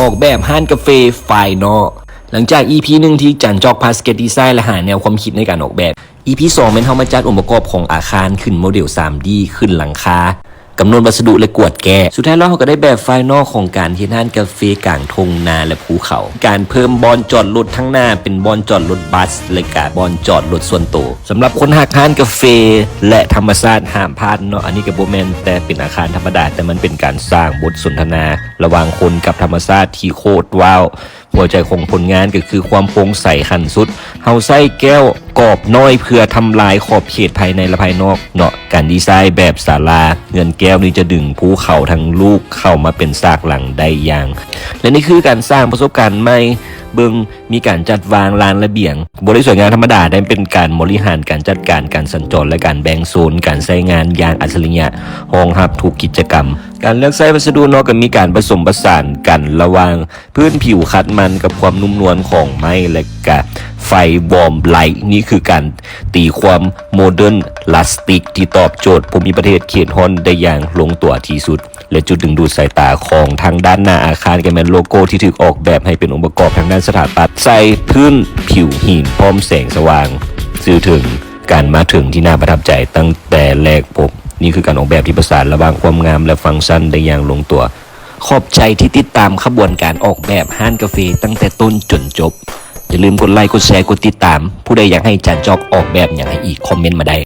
ອອກແບບຮ້ານກາເຟພາຍນອກ. ຫຼັງຈາກອີພີໜຶ່ງທີ່ຈານຈອກພາສເກັດດີໄຊ ແລະ ຫາແນວຄວາມຄິດໃນການອອກແບບ, ອີພີສອງແມ່ນເຮົາມາຈັດອົງປະກອບຂອງອາຄານ, ຂຶ້ນໂມເດວສາມດີ, ຂຶ້ນຫຼັງຄາ, ກຳນົດວັດສະດຸ ແລະ ກວດແກ້. ສຸດທ້າຍແລ້ວເຮົາກໍໄດ້ແບບພາຍນອກຂອງການເຮັດຮ້ານກາເຟກາງທົ່ງນາ ແລະ ພູເຂົາ, ການເພີ່ມບ່ອນຈອດລົດທາງໜ້າເປັນບ່ອນຈອດລົດບັສ ແລະ ກະບ່ອນຈອດລົດສ່ວນໂຕ. ສຳລັບຄົນຮັກຮ້ານກາເຟ ແລະ ທຳມະຊາດຫ້າມພາດເນາະ, ອັນນີ້ກໍບໍ່ແມ່ນແຕ່ເປັນອາຄານທຳມະດາ, ແຕ່ມັນເປັນການສ້າງບົດສົນທະນາລະຫວ່າງຄົນກັບທຳມະຊາດທີ່ໂຄດວ້າວ. ຫົວໃຈຂອງຜົນງານກໍຄືຄວາມໂປ່ງໃສຂັ້ນສຸດ. ເຮົາໃຊ້ແກ້ວກອບນ້ອຍເພື່ອທຳລາຍຂອບເຂດພາຍໃນ ແລະ ພາຍນອກເນາະ. ການດີໄຊແບບສາລາເຮືອນແກ້ວນີ້ຈະດຶງພູເຂົາທັງລູກເຂົ້າມາເປັນສາກຫຼັງໄດ້ຢ່າງ ແລະ ນີ້ຄືການສ້າງປະສົບການໃໝ່. ເບິ່ງ ມີການຈັດວາງລານລະບຽງ, ບໍ່ໄດ້ສວຍງາມທຳມະດາ, ໄດ້ເປັນການບໍລິຫານການຈັດການການສັນຈອນ ແລະ ການແບ່ງໂຊນການໃຊ້ງານຢ່າງອັດສະລິຍະ, ຮອງຮັບທຸກກິດຈະກຳ. ການເລືອກໃຊ້ວັດສະດຸເນາະ ກໍມີການປະສົມປະສານກັນລະຫວ່າງພື້ນຜິວຂັດມັນກັບຄວາມນຸ້ມນວນຂອງໄມ້ ແລະ ກະໄຟວອມໄລ. ນີ້ຄືການຕີຄວາມໂມເດີນລາສຕິກທີ່ຕອບໂຈດພູມິປະເທດເຂດຮ້ອນໄດ້ຢ່າງລົງຕົວທີ່ສຸດ. ແລະ ຈຸດດຶງດູດສາຍຕາຂອງທາງດ້ານໜ້າອາຄານກໍແມ່ນໂລໂກ້ທີ່ຖືກອອກແບບໃຫ້ເປັນອົງປະກອບທາງດ້ານສະຖາປັດ ໃສ່ພື້ນຜິວຫີນພ້ອມແສງສະຫວ່າງ, ສື່ເຖິງການມາເຖິງທີ່ໜ້າປະທັບໃຈຕັ້ງແຕ່ແລກພົບ. ນີ້ຄືການອອກແບບທີ່ປະສານລະຫວ່າງຄວາມງາມ ແລະ ຟັງຊັນໄດ້ຢ່າງລົງຕົວ. ຂອບໃຈທີ່ຕິດຕາມຂະບວນການອອກແບບຮ້ານກາເຟຕັ້ງແຕ່ຕົ້ນຈົນຈົບ. ຢ່າລືມກົດໄລ, ກົດແຊ, ກົດຕິດຕາມ. ຜູ້ໃດຢາກໃຫ້ຈານຈອກອອກແບບຫຍັງໃຫ້ອີກ, ຄອມເມັນມາໄດ້.